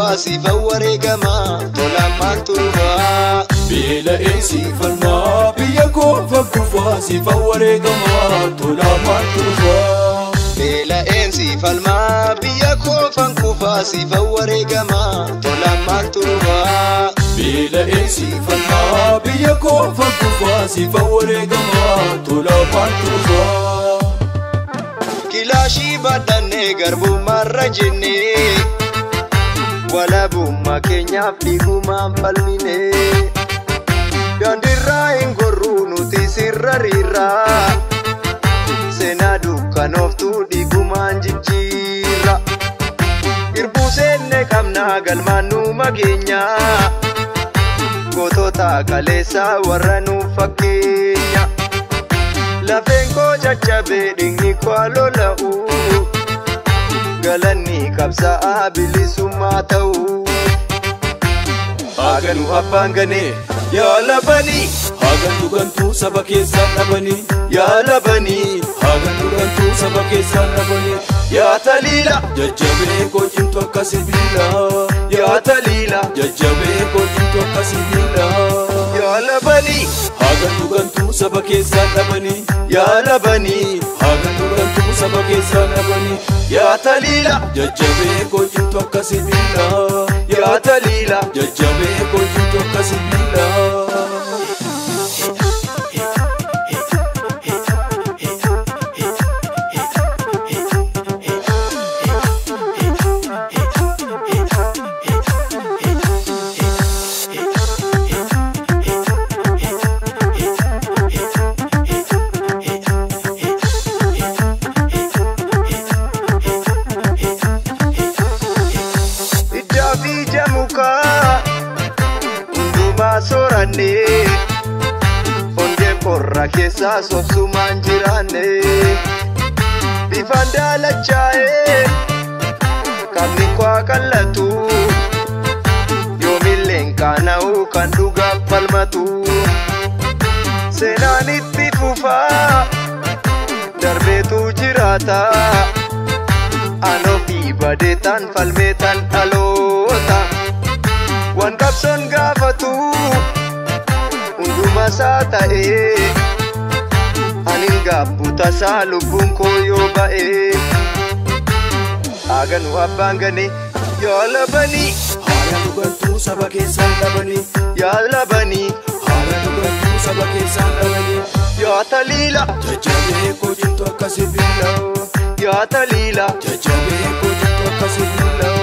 kufaa siifan wareegamaa tolaan maaltu dhufaa. Beela'ee siifalmaa biyya koofan kufaa siifan wareegamaa tolaan maaltu dhufaa. Beela'een siifalmaa biyya koofan kufaa siifan wareegamaa tolaan maaltu dhufaa. Beela'ee siifalmaa biyya koofan kufaa siifan wareegamaa tolaan maaltu dhufaa. Kilaashii baadhannee garbummaarra jennee walabummaa keenyaaf dhiigumaan falminee daandiirraa hin gorruu nuti sirra riirraa seenaa dukkanooftuu dhiigumaan jijjiirra irbuu seenne qabnaa galmaan nu mageenyaa gootota kaleessaa warra nu fakkeenya. Lafeen koo caccabee dhiigni koo lola'u galanni qabsaa'aa bilisummaa ta'u. Haaganuu abbaan ganee yaa labanii Haagantuu gantuu saba keessaan dhabanii yaa labanii Haagantuu gantuu saba keessaan dhabanii yaa taliila Jajjabee koo cimtu akka sibiilaa yaa taliila Jajjabee koo cimtu akka sibiilaa yaa labanii Haagantuu gantuu saba keessaan dhabanii yaa labanii Haagantuu gantuu saba keessaan dhabanii yaa taliila Jajjabee koo cimtu akka sibiilaa yaa taliila Jajjabee koo cimtu akka sibiilaa. Iddaa fi ija mukaa hundumaa soorannee hongee qorra keessaa sobsumaan jiraanne bifaan daalachaa'ee qabni koo qallatu yoomilleen qaana'u kan dhugaaf falmatu seenaan itti fufaa darbeetu jiraata. Anoo fi badeetaan falmeetaan dhaloota waan qabsoon gaafatu hunduma isaa ta'ee anin gaabbu tasaa lubbuun koo yoo ba'ee haaganuu abbaan ganee yaa labanii Haala dhugantuu saba keessaan dhabanii yaa labanii Haala dhugantuu saba keessaan dhabanii yaa taliila Jajjabee koo cimtu akka sibiilaa yaa taliila Jajjabee koo cimtu akka sibiilaa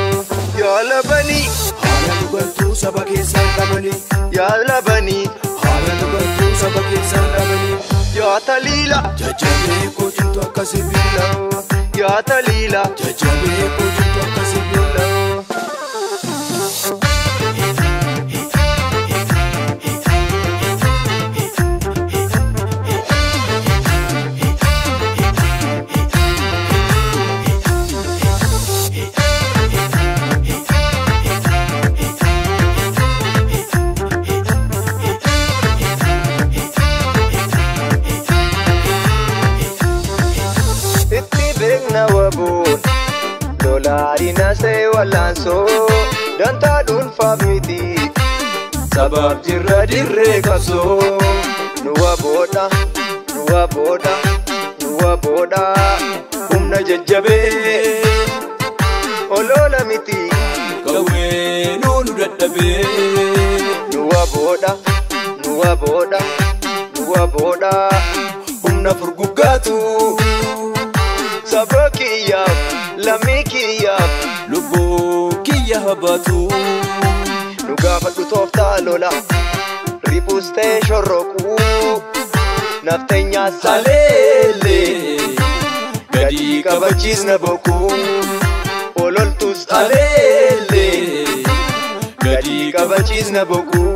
yaa labanii Haala dhugantuu saba keessaan dhabanii yaa labanii Haala dhugantuu saba keessaan dhabanii yaa taliila Jajjabee koo cimtu akka sibiilaa yaa taliila Jajjabee koo cimtu akka sibiilaa. Itti beekna wabuun lolaadhina see wallaansoo dantaa dhuunfaaf miti sabaaf jirra dirree qabsoo nu waboodha nu waboodha nu waboodha humna jajjabee oloola miti Qawwee nu dadhabee nu waboodha nu waboodha nu waboodha humna furguggaatu saba kiyyaaf lammii kiyyaaf lubbuu kiyya habaatu nu gaafadhu tooftaa lola riphus ta'e shorroquu nafteenyaa Haleelee gadi qabachiisna bokkuu ololtus Haleelee gadi qabachiisna bokkuu.